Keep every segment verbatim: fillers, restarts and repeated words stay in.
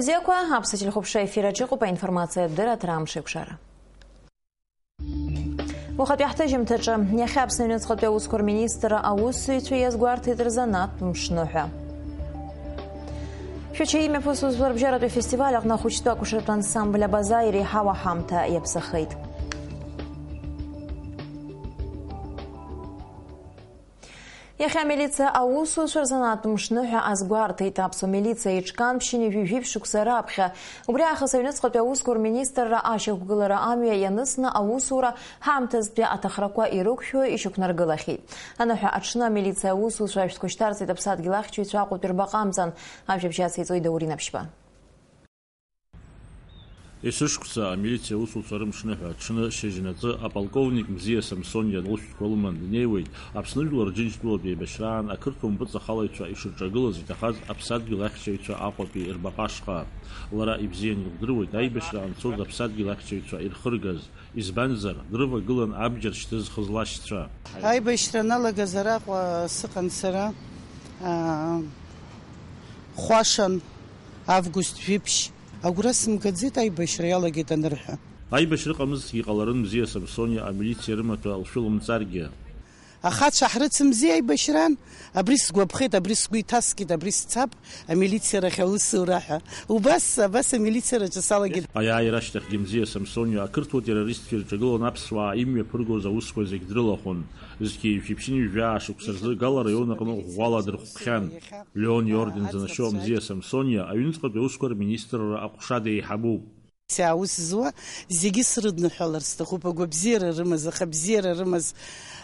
Бзиақәа, аԥсуа телехәаԥшра ефир аҿы иҟоуп аинформациатә дырраҭара Амшеикәшара. Уахатәи ҳҭыжьымҭаҿы, иахьа Аԥсны аҩныҵҟатәи аусқәа рминистрра аусзуҩцәа иазгәарҭеит рзанааҭтә мшныҳәа. Шәача имҩаԥысуаз жәларбжьаратәи афестиваль аҟны ахәыҷтәы акәашаратә ансамбль Абаза иреиҳау аҳамҭа иаԥсахеит. Иахьа амилициа аусзуҩцәа рзанааҭтә мшныҳәа азгәарҭеит. Аԥсуа милициа еиҿкаан ԥшьынҩажәи жәиԥшь шықәса раԥхьа. Убри аахыс аҩныҵҟатәи аусқәа рминистрра ашьақәгылара амҩа ианысны аусура ҳаамҭазтәи аҭахрақәа ирықәшәо ишьақәнаргылахьеит. Аныҳәа аҽны амилициа аусзуҩцәа ашәҭқәа шьҭарҵеит аԥсадгьыл ахьчаҩцәа Аҟәатәи рбаҟа амҵан. Ажәабжь ациҵоит Даур Инаԥшьба. Есышықәса амилициа аусуцәа рымшныҳәа аҽны шьыжьнаҵы аполковник Мзиа Самсониа лышәҭқәа лыман днеиуеит Аԥсны Жәлар Џьынџьтәылатә еибашьраан ақырҭуа мпыҵахалаҩцәа ишырҿагылаз иҭахаз аԥсадгьыл ахьчаҩцәа Аҟәатәи рбаҟа ашҟа. Лара ибзиан илдыруеит аибашьра анцоз аԥсадгьыл ахьчаҩцәа ирхыргаз, избанзар, дрывагылан абџьар шьҭызхыз лашьцәа. Аибашьра аналагаз араҟа сыҟан сара, аа, хәашан, август жәиԥшь. Агәра сымгаӡеит аибашьра иалагеит анырҳәа. Аибашьра ыҟамызҭгьы ҟаларын Мзиа Самсониа амилициа рымаҭәа лшәылымҵаргьы. Ахацәа ҳрыцымзи аибашьраан, абри сгәаԥхеит, абри сгәы иҭаскит, абри сцап, амилициа рахь аусура ҳәа. Убас, абас амилициараҿы салагеит. Аиааира ашьҭахьгьы Мзиа Самсониа ақырҭуа террористцәа ирҿагыланы аԥсуаа имҩаԥыргоз аусқәа зегь дрылахәын. Зқьи жәшәи ԥшьынҩажәи жәаа шықәса рзы Гал араион аҟны ӷәӷәала дырхәхьан. Леон иорден занашьоу Мзиа Самсониа аҩныҵҟатәи аусқәа рминистрра аҟәша деиҳабуп. Аус зуа зегьы срыдныҳәалар сҭахуп, агәабзиара рымаз, ахабзиара рымаз,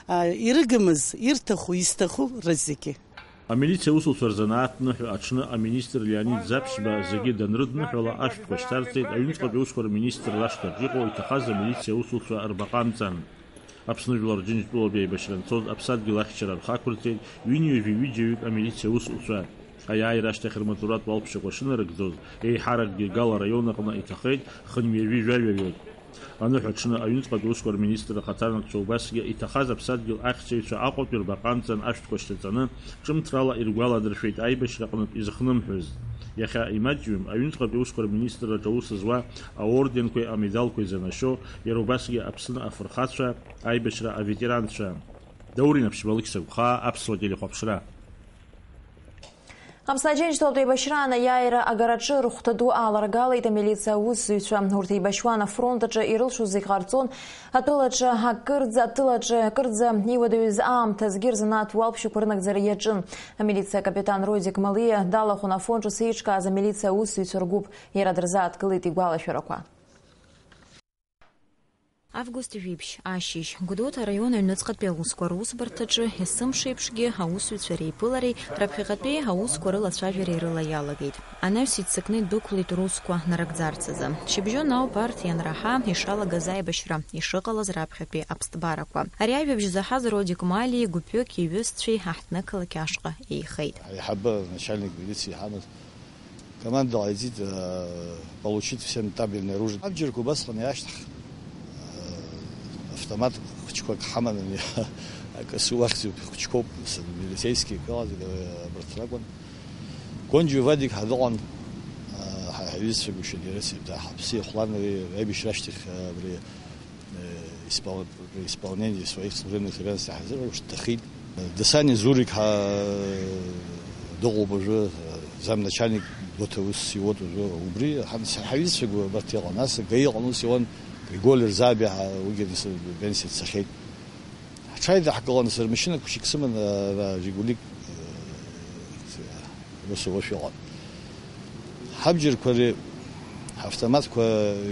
а, ирыгымыз, ирҭаху, изҭаху рызегьы. Амилициа аусуцәа рзанааҭ ныҳәа аҽны аминистр Леонид Заԥшьба зегьы данрыдныҳәала ашәҭқәа шьҭарҵеит аҩныҵҟатәи аусқәа рминистр лашҭаҿ иҟоу иҭахаз амилициа аусуцәа рбаҟа амҵан. Аԥсны Жәлар Џьынџьтәылатәи аибашьра анцоз аԥсадгьыл ахьчара рхы ақәырҵеит ҩынҩажәи ҩыџьаҩык амилициа усуцәа. Аиааира ашьҭахь рмаҵуратә уалԥшьақәа шынарыгӡоз, еиҳаракгьы Гал араион аҟны иҭахеит хынҩажәи жәаҩаҩык. Аныҳәа аҽны аҩныҵҟатәи усқәа рминистр ахаҭарнакцәа убасгьы иҭахаз аԥсадгьыл ахьчаҩцәа Аҟәатәи рбаҟа амҵан ашәҭқәа шьҭаҵаны, ҿымҭрала иргәаладыршәеит аибашьраҟнытә изыхнымҳәыз. Иахьа имаҷҩым аҩныҵҟатәи усқәа рминистрраҿы аус зуа аорденқәеи амедалқәеи занашьо, иара убасгьы Аԥсны афырхацәа, аибашьра аветеранцәа. Даур Инаԥшьба, Алықьса Гәхаа, Аԥсуа телехәаԥшра. Аԥсны Аџьынџьтәылатә еибашьраан аиааира агараҿы рыхәҭа ду ааларгалеит амилициа аусзуҩцәа. Урҭ еибашьуан афронт аҿы ирылшоз зегь ҟарҵон, атәылаҿы акырӡа, атылаҿы акырӡа иуадаҩыз аамҭазгьы рзанааҭ уалԥшьақәа рынагӡара иаҿын. Амилициа акапитан Родик Малиа далахәын афронт ҿыц еиҿкааз амилициа аусзуҩцәа ргәыԥ, иара дырзааҭгылеит игәалашәарақәа. Август жәиԥшь, ашьыжь, Гәдоуҭа араион аҩныҵҟатәи аусқәа русбарҭаҿы есымшеиԥшгьы аусзуҩцәа реиԥылареи раԥхьаҟатәи аусқәа рылацәажәареи рыла иалагеит. Анаҩс иццакны идәықәлеит русқәа нарыгӡарц азы. Шьыбжьон ауп арҭ ианраҳа, ишалагаз аибашьра ишыҟалаз раԥхьатәи аԥсҭбарақәа. Ари ажәабжь заҳаз Родик Малиеи гәыԥҩык иҩызцәеи аҳҭнықалақь ашҟа еихеит. Аиҳабы, начальник милиции иҳамаз, команда ҟаиҵеит, э, получить всем табельное оружие. Абџьарқәа убасҟан иашьҭах, э, автомат хәыҷқәак ҳаманы, акы суахьӡуп, хәыҷқәоуп, милицейские, э, абарҭ ракәын. Гонџьиа Вадик ҳәа дыҟан, э, ҳа-, ҳаҩызцәа гәышьа дирысит, ҳаԥсы ихәлан ари аибашьра ашьҭахь, э, абри э, испол-, при исполнении своих служебных обязанностей ҳазыруеиԥш дҭахеит. Дасани Зурик ҳа-, дыҟоуп уажәы, э, замначальник Гәдоуҭа аус иуеит уажәы. Убри ҳан-, ҳаҩызцәа гәы-, абарҭ иҟан. Нас гаи аҟны ус иуан Григоли Рзаби ҳа-, уигьы нас пенсиа дцахьеит. Ҳҽааидаҳкыланы сара машьына хәыҷык сыман, ара Жигулик, э, ус ауашәа ыҟан. Ҳабџьарқәа ари, ҳавтоматқәа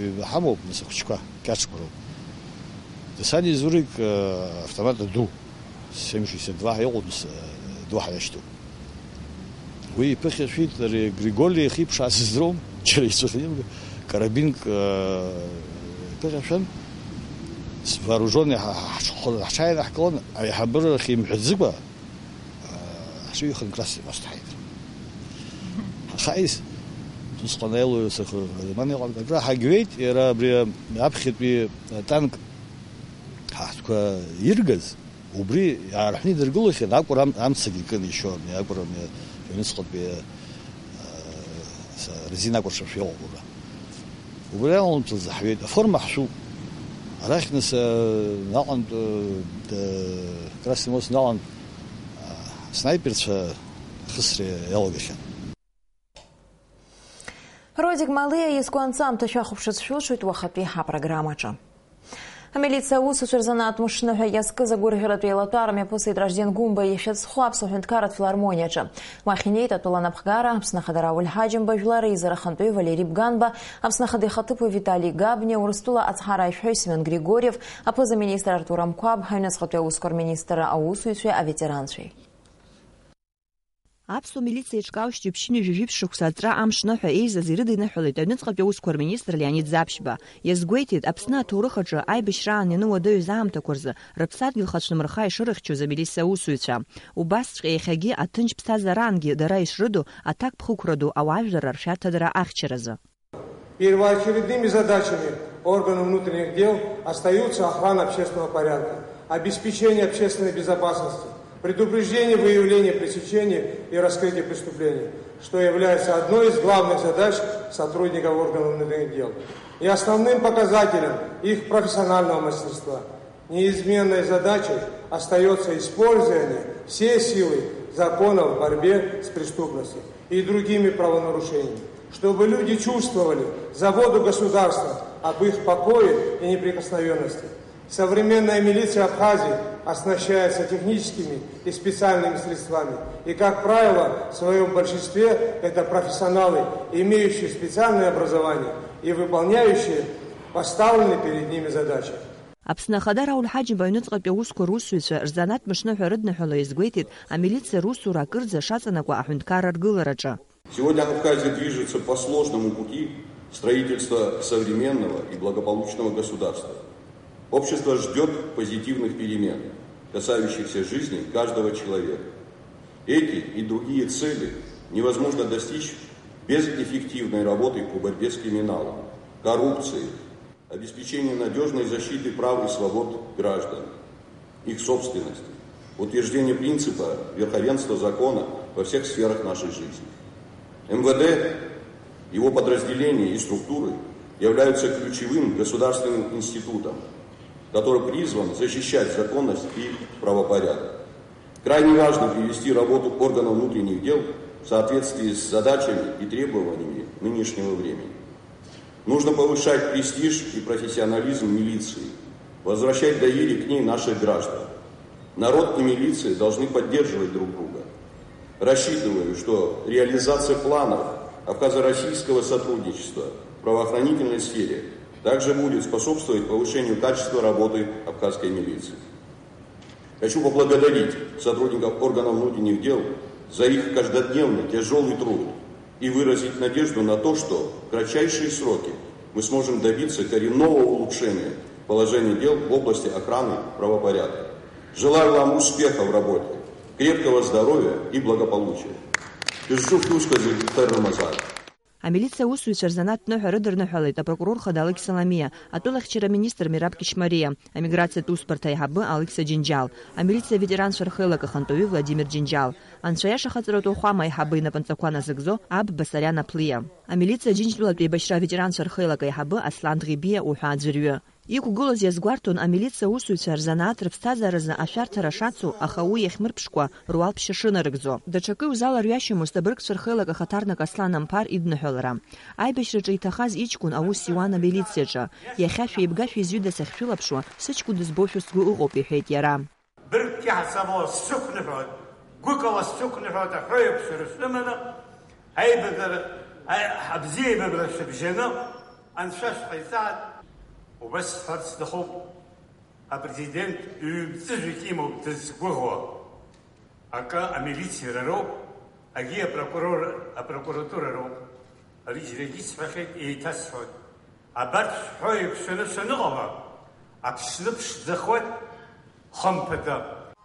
ҩба ҳамоуп, нас ахәыҷқәа, кьаҿқәа роуп. Дасани Зурик, э, автомат аду, семь шестьдесят два ҳәа иҟоуп, нас, э, ду ҳәа иашьҭоуп. Уи иԥыхьашәеит, ари Григоли иахиԥшааз сыздыруам, џьара ицәыхьанилга, карабинк, э, иԥыхьашәан, вооружённый ҳа-, ҳа-, ҳҽ-, ҳҽааидаҳкылан, аиҳабыра ахь имҳәаӡыкәа, Ҳҽыҩеихан, Красный мост ҳаит. Ҳахаис, усҟан аилаҩ сахы Германиаҟа акра ҳагьҩеит, иара абри аԥхьатәи атанк ҳаҳҭқәа иргаз, убри иаарҳәны идыргылахьан, акәыр ам-, амцагьы кын ишьо, абни акәыр, абни аҩныҵҟатәи, а, Резина акәашара шәыҟоуп. Убри аамҭазы ҳҩеит, аформа ҳшәуп. Арахь нас, э, наҟынтә, э, д-, Красный мост наҟынтә, э, снайперцәа ахысра иалагахьан. Родик Малиа изку анҵамҭа шәахәаԥшырц шәылшоит уахатәи ҳапрограммаҿы. Амилициа аусуцәа рзанааҭ мышныҳәа иазкыз агәырӷьаратә еилатәара мҩаԥысит Ражден Гәымба иахьыӡхо Аԥсуа ҳәынҭқарратә филармониаҿы. Уахь инеит атәыла напхгара, Аԥсны ахада Рауль Ҳаџьымба, жәлар реизара ахантәаҩы Валери Бганба, Аԥсны ахада ихаҭыԥуаҩ Витали Габниа, Урыстәыла ацҳараҩ шәҳәаҩ Семен Григорьев, аԥыза-министр Артур Амқәаб, аҩныҵҟатәи аусқәа рминистрра аусуҩцәеи аветеранцәеи. Аԥсуа милициа еиҿкаау шьҭыбжьшьынҩажәи жәиԥшь шықәса аҵра амшныҳәа еизаз ирыдиныҳәалеит аҩныҵҟатәи аусқәа рминистр Леонид Заԥшьба. Иазгәеиҭеит, Аԥсны аҭоурых аҿы аибашьраан иануадаҩыз аамҭақәа рзы рыԥсадгьыл хацәнымырха ишырыхьчоз амилициа аусуҩцәа. Убасҵәҟьа иахьагьы аҭынч ԥсҭазаараангьы дара ишрыду аҭакԥхықәра ду ауаажәлар ршәарҭадара ахьчаразы. Первоочередными задачами органов внутренних дел остаются охрана общественного порядка, обеспечение общественной безопасности, предупреждение, выявление, пресечение и раскрытие преступлений, что является одной из главных задач сотрудников органов внутренних дел и основным показателем их профессионального мастерства. Неизменной задачей остается использование всей силы закона в борьбе с преступностью и другими правонарушениями, чтобы люди чувствовали заботу государства об их покое и неприкосновенности. Современная милиция Абхазии оснащается техническими и специальными средствами, и, как правило, в своём большинстве это профессионалы, имеющие специальное образование и выполняющие поставленные перед ними задачи. Аԥсны ахада Рауль Ҳаџьымба аҩныҵҟатәи аусқәа русзуҩцәа рзанааҭ мышныҳәа рыдныҳәала иазгәеиҭеит, амилициа русура акырӡа шаҵанакуа аҳәынҭқарра аргылараҿы. Сегодня Абхазия движется по сложному пути строительства современного и благополучного государства. Общество ждёт позитивных перемен, касающихся жизни каждого человека. Эти и другие цели невозможно достичь без эффективной работы по борьбе с криминалом, коррупцией, обеспечение надёжной защиты прав и свобод граждан, их собственности, утверждение принципа верховенства закона во всех сферах нашей жизни. МВД, его подразделения и структуры являются ключевым государственным институтом, который призван защищать законность и правопорядок. Крайне важно привести работу органов внутренних дел в соответствии с задачами и требованиями нынешнего времени. Нужно повышать престиж и профессионализм милиции, возвращать доверие к ней наших граждан. Народ и милиция должны поддерживать друг друга. Рассчитываю, что реализация планов абхазо-российского сотрудничества в правоохранительной сфере также будет способствовать повышению качества работы абхазской милиции. Хочу поблагодарить сотрудников органов внутренних дел за их каждодневный тяжёлый труд и выразить надежду на то, что в кратчайшие сроки мы сможем добиться коренного улучшения положения дел в области охраны правопорядка. Желаю вам успеха в работе, крепкого здоровья и благополучия. Пызҿу шәусқәа зегь Рамазан. Амилициа аусзуҩцәа рзанааҭтә ныҳәа рыдырныҳәалеит апрокурор хада Алықьса Ламиа, атәылахьчара аминистр Мераб Кьычмариа, амиграциатә усбарҭа аиҳабы Алықьса Џьынџьал, амилициа аветеранцәа рхеилак ахантәаҩы Владимир Џьынџьал, анцәа иаша ахаҵаратә уахәама аиҳабы инапынҵақәа назыгӡо аб Басариан Аԥлиа, амилициа Џьынџьтәылатә еибашьра аветеранцәа рхеилак аиҳабы Аслан Ӷибиа уҳәа аӡәырҩы. Иқәгылаз иазгәарҭон амилициа аусзуҩцәа рзанааҭ рыԥсҭазааразы ашәарҭара шацу, аха уи иахьмырԥшқәа руалԥшьа шынарыгӡо. Даҽакы иузаларҩашьомызт абыргцәа рхеилак ахаҭарнак Аслан Амԥар идныҳәалара. Аибашьраҿы иҭахаз иҷкәын аус иуан амилициаҿы. Иахьа шәеибга-шәеизҩыда сахьшәылаԥшуа, сыҷкәын дызбошәа сгәы ыҟоуп, иҳәеит иара. Быргк иаҳасабала сықәныҳәоит, гәыкала сықәныҳәоит, аҳәои аԥшәара шәыманы, аибабара, а-, абзиабара шәыбжьаны, анцәа шәҟаиҵааит. Убас сҳәарц сҭахуп, апрезидент ҩымҵыжәҩык имоуп дызгәыӷуа. Акы амилициара роуп, агьи апрокурор, апрокуратура роуп. Ари зегьы сҳәахьеит, еиҭасҳәоит. Абарҭ шәҳәо еиқәшәаны шәаныҟала, Аԥсны ԥшӡахоит, хымԥада.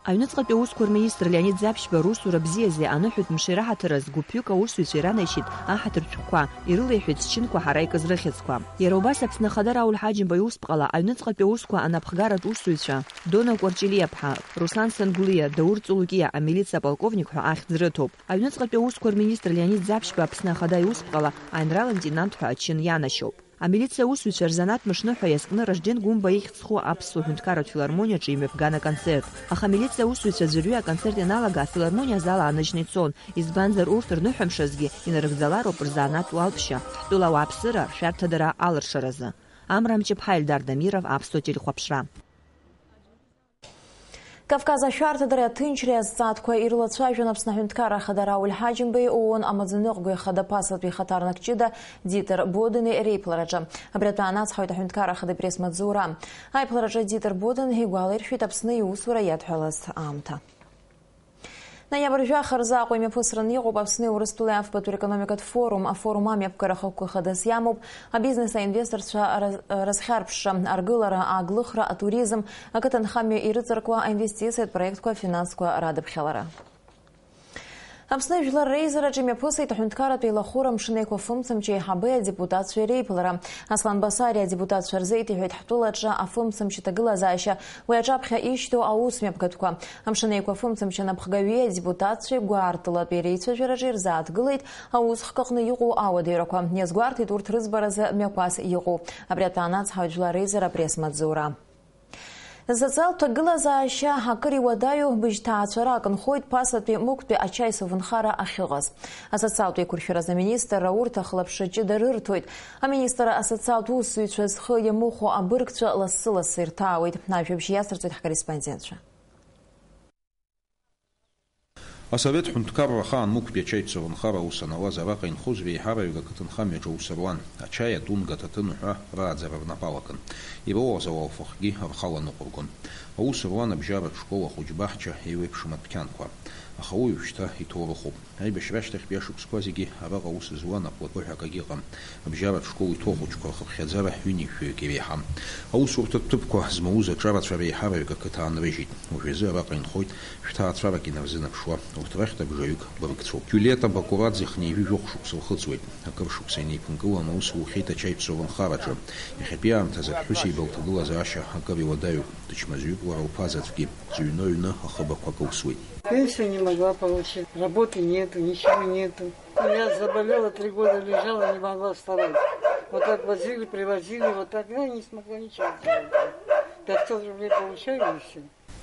Аҩныҵҟатәи аусқәа рминистр Леонид Заԥшьба русура бзиази аныҳәатә мши раҳаҭыраз гәыԥҩык аусзуҩцәа иранаишьеит аҳаҭыртә шәҟәқәа, ирылеиҳәеит зчынқәа ҳара иказрыхьӡқәа. Иара убас Аԥсны Ахада Рауль Ҳаџьымба иусԥҟала аҩныҵҟатәи аусқәа анапхгаратә усзуҩцәа Дона Кәарҷелиаԥҳа, Руслан Сангәлиа, Даур Ҵулукиа амилициа аполковник ҳәа ахьӡ рыҭоуп. Аҩныҵҟатәи аусқәа рминистр Леонид Заԥшьба Аԥсны Ахада иусԥҟала аинрал-леитенант ҳәа ачын ианашьоуп. Амилициа аусзуҩцәа рзанааҭ мышныҳәа иазкны Ражден Гәымба ихьӡ зху Аԥсуа ҳәынҭқарратә филармониаҿы имҩаԥган аконцерт. Аха амилициа аусзуҩцәа аӡәырҩы аконцерт ианалага, афилармониа азал ааныжьны ицон, избанзар, урҭ рныҳәамшазгьы инарыгӡалароуп рзанааҭтә уалԥшьа, ҳтәыла ауааԥсыра, ршәарҭадара алыршаразы. Амра Мҷыԥҳа, Ельдар Дамиров, Аԥсуа телехәаԥшра. Кавказ ашәарҭадареи аҭынчреи азҵаатәқәа ирылацәажәон Аԥсны аҳәынҭқарра ахада Рауль Ҳаџьымбеи ООН амаӡаныҟәгаҩ ахада ԥасатәи ихаҭарнак ҷыда Дитер Бодени реиԥылараҿы. Абри атәы аанацҳауеит аҳәынҭқарра ахада ипресс-маҵзура. Аиԥылараҿы Дитер Боден игәалаиршәеит Аԥсны иусура иадҳәалаз аамҭа. Ноиабр жәаха рзы Аҟәа имҩаԥысраны иҟоуп Аԥсни Урыстәылеи афбатәи рекономикатә форум. Афорум амҩаԥгара ахықәкы хадас иамоуп. Абизнес аинвесторцәа раз-, разхьарԥшра, аргылара, аглыхра, атуризм, ақыҭанхамҩа ирыҵаркуа аинвестициатә проектқәа, афинансқәа радыԥхьалара. Аԥсны Жәлар реизараҿы имҩаԥысит аҳәынҭқарратә еилахәыра Амшын Еиқәа фымцамч еиҳабеи адепутатцәеи реиԥылара. Аслан Басариа адепутатцәа рзеиҭеиҳәеит ҳтәылаҿы афымцамч аҭагылазаашьа, уи аҿаԥхьа ишьҭоу аус мҩаԥгатәқәа. Амшын Еиқәа фымцамч анапхгаҩи адепутатцәеи гәаартылатәи реицәажәараҿы ирзааҭгылеит аусхк аҟны иҟоу ауадаҩрақәа. Иазгәарҭеит урҭ рыӡбаразы мҩақәас иҟоу. Абри атәы аанацҳауеит Жәлар реизара апресс-маҵзура. Асоциалтә ҭагылазаашьа акыр иуадаҩу быжь ҭаацәарак нхоит Ԥасатәи Мықәтәи Ачаи сывнхара ахьыҟаз. Асоциалтә еиқәыршәаразы аминистрра урҭ ахылаԥшра ҷыда рырҭоит. Аминистрра асоциалтә усзуҩцәа зхы иамыхәо абыргцәа лассы-лассы ирҭаауеит. Ажәабжь иацырҵоит ҳкорреспондентцәа. Асовет ҳәынҭқарра ахаан Мықәтәи ачаи цәырнхара аус анауаз араҟа инхоз реиҳараҩык ақыҭанхамҩаҿы аус руан, ачаи, атунга, аҭаҭын уҳәа рааӡара рнапы алакын. Ироуаз ауалфахгьы рхала ныҟәыргон. Аус руан абжьаратә школ, ахәыҷбаҳча, еиуеиԥшым адәқьанқәа. Аха уи уажәшьҭа иҭоурыхуп. Аибашьра ашьҭахьтәи ашықәсқәа зегьы араҟа аус зуан, аплакы ҳәа акагьы ыҟам. Абжьаратә школ иҭоу ахәыҷқәа рхыԥхьаӡара ҩынҩажәаҩык иреиҳам. Аусурҭатә ҭыԥқәа змоуз аҿарацәа реиҳараҩык ақыҭа аанрыжьит. Уажәазы араҟа инхоит шәҭаацәарак инарзынаԥшуа. Урҭ рахьтә абжаҩык быргцәоуп. Џьулиета Бакураӡе хынҩажәи жәохә шықәса лхыҵуеит. Акыр шықәса инеиԥынкылан аус лухьеит ачаи цәырнхараҿы. Иахьатәи аамҭазы аԥҳәысеиба лҭагылазаашьа акыр иуадаҩуп. Дычмазаҩуп лара лԥа заҵәгьы. Зыҩны аҩны ахыбақәа кылсуеит. Пенсию не могла получить, работы нету, ничего нету. Я заболела, три года лежала, не могла вставать. Вот так возили, привозили, вот так, я не смогла ничего сделать. Пятьсот рублей получаю, и всё.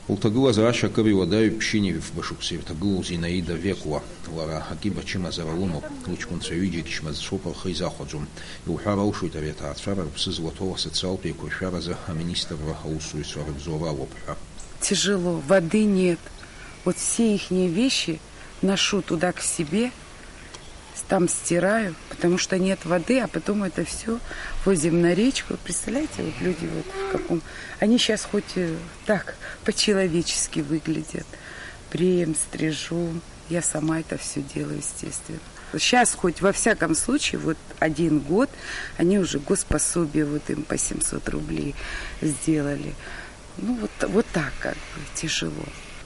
Лҭагылазаашьа акыр иуадаҩуп ԥшьынҩажәи фба шықәса ирҭагылоу Зинаида Векуа. Лара акиба чымазара лымоуп. Лыҷкәынцәа ҩыџьагь чмазцәоуп, рхы изахәаӡом. Иуҳәар алшоит ари аҭаацәара рыԥсы злаҭоу асоциалтә еиқәыршәаразы аминистрра аусзуҩцәа рыбзоуралоуп ҳәа. Тяжело, воды нет. Вот все ихние вещи ношу туда к себе, там стираю, потому что нет воды, а потом это всё возим на речку. Представляете, вот люди вот в каком... Они щас хоть, э, так, по-человечески выглядят. Бреем, стрижём. Я сама это всё делаю, естественно. Щас хоть, во всяком случае, вот один год, они уже госпособие, вот им по семьсот рублей сделали. Ну, вот, вот так как бы тяжело.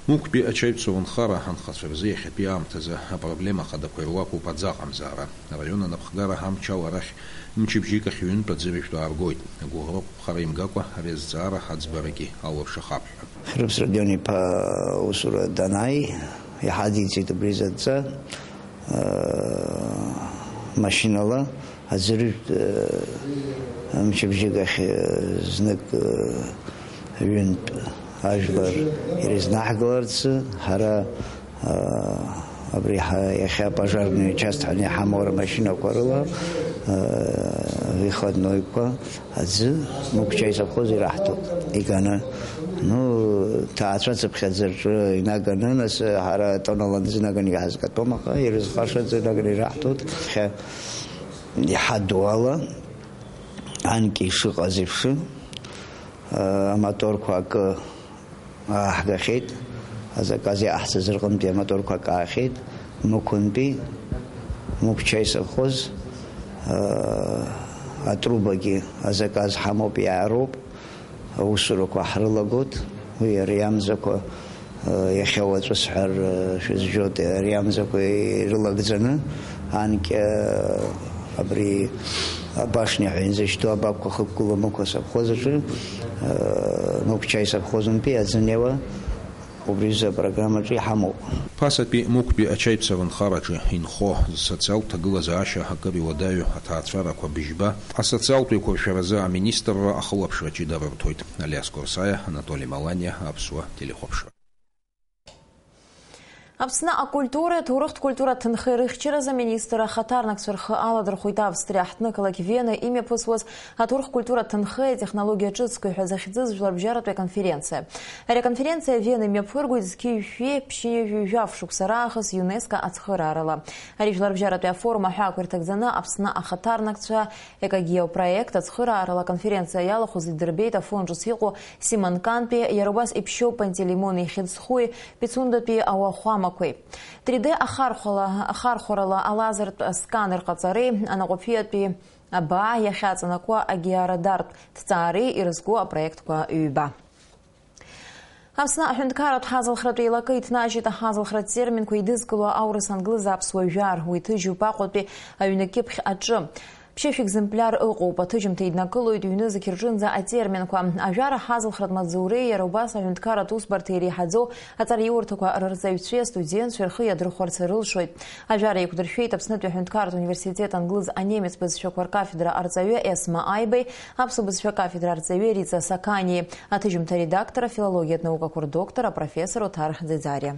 Мықәтәи ачаи цәырнхара анхацәа рзы иахьатәи аамҭазы апроблема хадақәа ируакуп аӡы аҟамзаара. Араион анапхгара амчала арахь мчыбжьык ахь ҩынтә аӡы рыжәтә ааргоит. Агәыӷра ықәԥхара имгакәа ари азҵаара аӡбарагьы алыршахап ҳәа. Хьрыԥс Родион-иԥа аусура данааи, иҳадиҵеит убри зынӡа, э, машьынала. Аӡырҩтә, э, мчыбжьык ахь, э, знык, э, ҩынтә ажәлар ирызнаҳгаларц, ҳара, э, абри ҳа-, иахьа пожарный участок ҳәа иҳамоу рмашьынақәа рыла, э, выходнойқәа аӡы Мықәча исовхоз ираҳҭоит иганы. Ну, ҭаацәа цыԥхьаӡа рҿы инаганы, нас, ҳара тоннала наганы иҳазкатәом, аха ирызхаша аӡы инаганы ираҳҭоит. Иахьа иҳадоу ала, анкьа ишыҟаз еиԥш, аматорқәа акы ааҳгахьеит, азаказ иаҳҵаз рҟынтәи аматорқәа акы аахьеит, Мықәынтәи, Мықәча исовхоз, атрубагьы азаказ ҳамоуп, иаароуп, аусурақәа ҳрылагоит, уи ари амзақәа Иахьа уаҵәы сҳәар шәызжәоит, ари амзақәа ирылагӡаны, анкьа абри абашня ҳәа инзышьҭоу абакәқәа хықәгыла Мықә асовхоз аҿы, Мықә чаи совхозынтәи аӡы неуа, убри рзы апрограммаҿы иҳамоуп. Ԥасатәи Мықәтәи ачаи ԥсарынхараҿы инхо зсоциалтә ҭагылазаашьа акыр иуадаҩу аҭаацәарақәа быжьба асоциалтә еиқәыршәаразы аминистрра ахылаԥшра ҷыда рырҭоит. Алиас Корсаиа, Анатоли Маланиа, Аԥсуа телехәаԥшра. Аԥсны акультуреи аҭоурыхтә культура аҭынхеи рыхьчаразы аминистр ахаҭарнакцәа рхы аладырхәит Австриа аҳҭнықалақь Вена имҩаԥысуаз аҭоурых культура аҭынхеи атехнологиа ҿыцқәеи ҳәа захьӡыз жәларбжьаратәи аконференциа. Ари аконференциа Вена имҩаԥыргоит зқьи жәшәи ԥшьынҩажәи жәаф шықәса раахыс ЮНЕСКО ацхыраарала. Ари жәларбжьаратәи афорум аҳәаақәа ирҭагӡаны Аԥсны ахаҭарнакцәа Экогеопроект ацхыраарала аконференциа иалахәыз идырбеит Афон ҿыц иҟоу Симанкантәи, иара убас Иԥшьоу Пантелеймон ихьыӡ зхуи Пицундатәи ауахәамақәеи. Три Д ахархәала, ахархәарала алазертә сканер ҟаҵареи анаҟәаԥиатәи абаа иахьаҵанакуа агеорадартә ҭҵаареи ирызку апроектқәа ҩба. Аԥсны аҳәынҭқарратә ҳазалхратә еилакы иҭнажьит аҳазалхратә терминқәа еидызкыло аурыс, англыз, аԥсуа жәар. Уи ҭыжьуп Аҟәатәи аҩны кьыԥхь аҿы. Ԥшьышә екземпляр ыҟоуп. Аҭыжьымҭа еиднакылоит ҩнызқь рҿынӡа атерминқәа. Ажәар аҳазалхратә маҵзуреи иара убас аҳәынҭқарратә усбарҭеи иреиҳаӡоу аҵараиурҭақәа рырҵаҩцәеи астудентцәеи рхы иадырхәарц рылшоит. Ажәар еиқәдыршәеит Аԥснытәи аҳәынҭқарратә университет англыз-анемец бызшәақәа ркафедра арҵаҩы Есма Аибеи, аԥсуа бызшәа кафедра арҵаҩы Риҵа Сақаниеи, аҭыжьымҭа редактор, афилологиатә наукақәа рдоктор, апрофессор Оҭар Ӡеӡариа.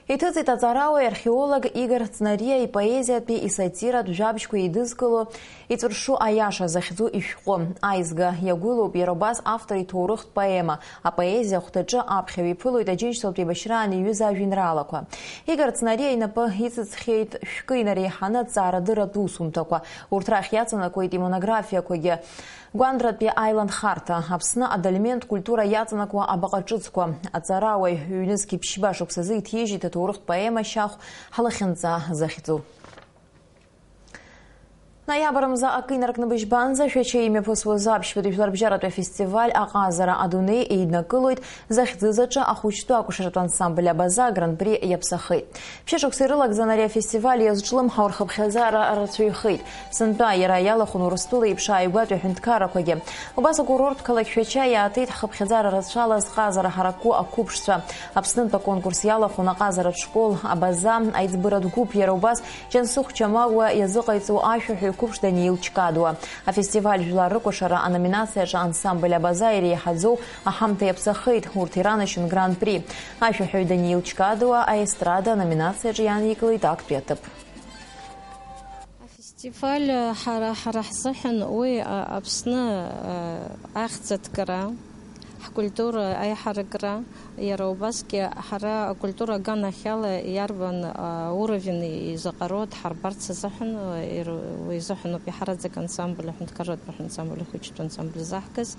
Иҭыҵит аҵарауаҩ археолог Игор Цнариа ипоезиатәи исатиратә жәабжьқәа еидызкыло Иҵәыршу аиаша захьӡу ишәҟәы. Аизга иагәылоуп иара убас автор иҭоурыхтә поема. Апоезиа ахәҭаҿы аԥхьаҩ иԥылоит Аџьынџьтәылатә еибашьраан иҩыз ажәеинраалақәа. Игор Цнариа инапы иҵыҵхьеит шәкы инареиҳаны аҭҵаарадырратә усумҭақәа. Урҭ рахь иаҵанакуеит имонографиақәагьы. Гәандратәи аиланхарҭа, Аԥсны адольментә культура иаҵанакуа абаҟа ҿыцқәа, аҵарауаҩ ҩнызқьи ԥшьба шықәсазы иҭижьит аҭоурыхтә поема Шьахә ҳлахьынҵа захьӡу. Ноиабр мза акы инаркны быжьбанӡа Шәача имҩаԥысуаз аԥшьбатәи жәларбжьаратәи афестиваль Аҟазара адунеи еиднакылоит захьӡыз аҿы ахәыҷтәы акәашаратә ансамбль Абаза агран-при иаԥсахеит. Ԥшьышықәса ирылагӡан ари афестиваль иазҿлымҳау рхыԥхьаӡара рацәаҩхеит. Сынтәа иара иалахәын Урыстәыла еиԥш ааигәатәи аҳәынҭқаррақәагьы. Убас акурорттә қалақь Шәача иаатит ҳхыԥхьаӡара рацәала зҟазара ҳаракқәоу ақәыԥшцәа. Аԥснынтә аконкурс иалахәын аҟазаратә школ, Абаза, аиҵбыратә гәыԥ, иара убас Џьансыхә Чамагәа иазыҟаиҵо ашәаҳәаҩ қәыԥш Даниил Чкадуа. Афестиваль жәлар рыкәашара аноминациаҿы ансамбль Абаза иреиҳаӡоу аҳамҭа иаԥсахеит, урҭ иранашьон гран-при. Ашәаҳәаҩ Даниил Чкадуа аестрада аноминациаҿы ианикылеит актәи аҭыԥ. Афестиваль, ҳара, ҳара ҳзыҳәан уи, а, Аԥсны, а, ахьӡ аҭгара, ҳкультура аиҳаракра, иара убасгьы ҳара акультура аганахьала иарбан, а, уровень изаҟароу дҳарбарц азыҳәан, а, ир-, уи изыҳәан ауп иҳараӡак ансамбль, аҳәынҭқарратә ансамбль, ахәыҷтәы ансамбль заҳгаз.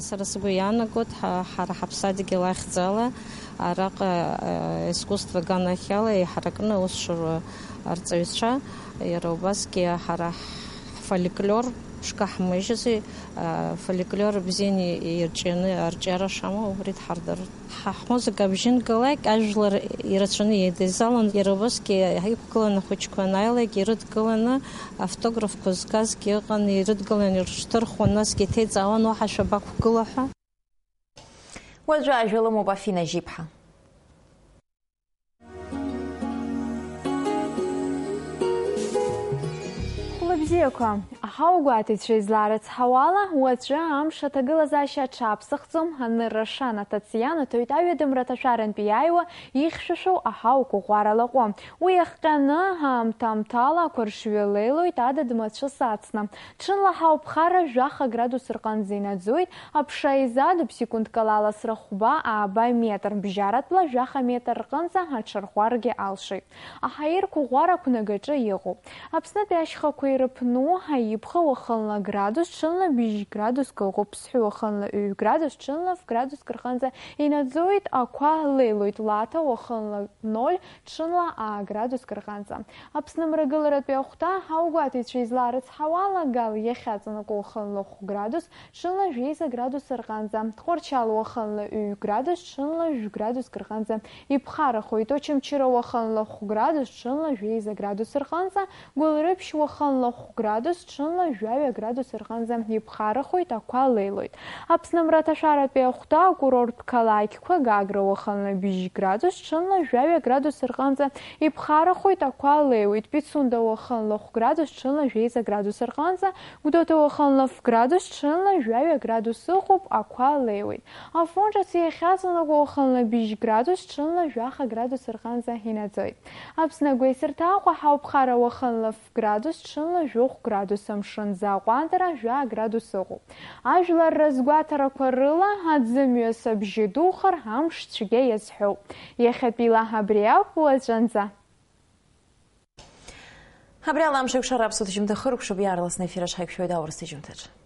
Сара сгәы иаанагоит, ҳа-, ҳара ҳаԥсадгьыл ахьӡала, араҟа, искусство аганахьала иҳаракны аус шаруа арҵаҩцәа, иара убасгьы ҳара ҳфольклор шкаҳмыжьызи, фольклор бзианы ирҿианы арҿиара шамоу убри дҳардырт. Ҳа ҳмузыка абжьынгалак ажәлар ирацәаны еидызалон, иара убасгьы иқәгыланы ахәыҷқәа анааилак ирыдгыланы автографқәа згазгьы ыҟан, ирыдгылан ирышьҭырхуан, насгьы иҭеиҵаауан уаҳа шәабақәгыла ҳәа. Уаҵәы ажәа лымоуп Афина Жьиԥҳа. Хәлыбзиақәа, аҳауагәаҭаҩцәа излаарыцҳауала, уаҵәы амш аҭагылазаашьа аҽаԥсахӡом, анырра шана Татиана ҭоит аҩадымра аҭашәарантәи иааиуа ихьшәашәоу аҳауа қәыӷәӷәара лаҟәы. Уи иахҟьаны, аамҭа-аамҭала ақәаршҩы леилоит адыд мацәыс ацны. Ҽынла аҳауа ԥхара жәаха градус рҟынӡа инаӡоит, аԥша еизадоуп, секундкала аласра хәба, ааба метр, бжьаратәла жәаха метр рҟынӡа аҽарӷәӷәаргьы алшоит. Аҳаирқәа ӷәӷәара ақәнагаҿы иҟоуп. Аԥснытәи ашьхақәа ирыԥну, аип Ԥхьа уахынла градус, ҽынла бжьградуск ыҟоуп. Сҳәы уахынла ҩ градус, ҽынла ф градуск рҟынӡа инаӡоит, ақәа леилоит. Лаҭа уахынла ноль, ҽынла аа градуск рҟынӡа. Аԥсны мрагыларатәи ахәҭа, ҳаугәаҭаҩцәа изларыцҳауа ала, Гал иахьаҵанакуа уахынла хә градус, ҽынла жәеиза градус рҟынӡа. Тҟәарчал уахынла ҩ градус, ҽынла жәә градуск рҟынӡа иԥхарахоит. Очамчыра уахынла хә градус, ҽынла жәеиза градус рҟынӡа. Гәылрыԥшь уахынла хә градус, ҽынла жәаҩа градус рҟынӡа иԥхарахоит, ақәа леилоит. Аԥсны мраҭашәаратәи ахәҭа, акурорттә қалақьқәа, Гагра уахынла бжь градус, ҽынла жәаҩа градус рҟынӡа иԥхарахоит, ақәа леиуеит. Пицунда уахынла хә градус, ҽынла жәеиза градус рҟынӡа. Гәдоуҭа уахынла ф градус, ҽынла жәаҩа градус ыҟоуп, ақәа леиуеит. Афон ҿыц иахьаҵанакуа уахынла бжь градус, ҽынла жәаха градус рҟынӡа инаӡоит. Аԥсны агәеисырҭа Аҟәа ҳауп, ԥхара уахынла ф градус, ҽынла жәохә градус, амшын аӡы аҟәандара жәа градус ыҟоуп. Ажәлар рызгәаҭарақәа рыла, аӡымҩас абжьы духар, амш цәгьа иазҳәоуп. Иахьатәиала абри ауп, уаҵәынӡа. Абри ала Амш еиқәшара аԥсуа ҭыжьымҭа хыркәшоуп, иаарласны ефир аҿы ҳаиқәшәоит аурыс ҭыжьымҭаҿы.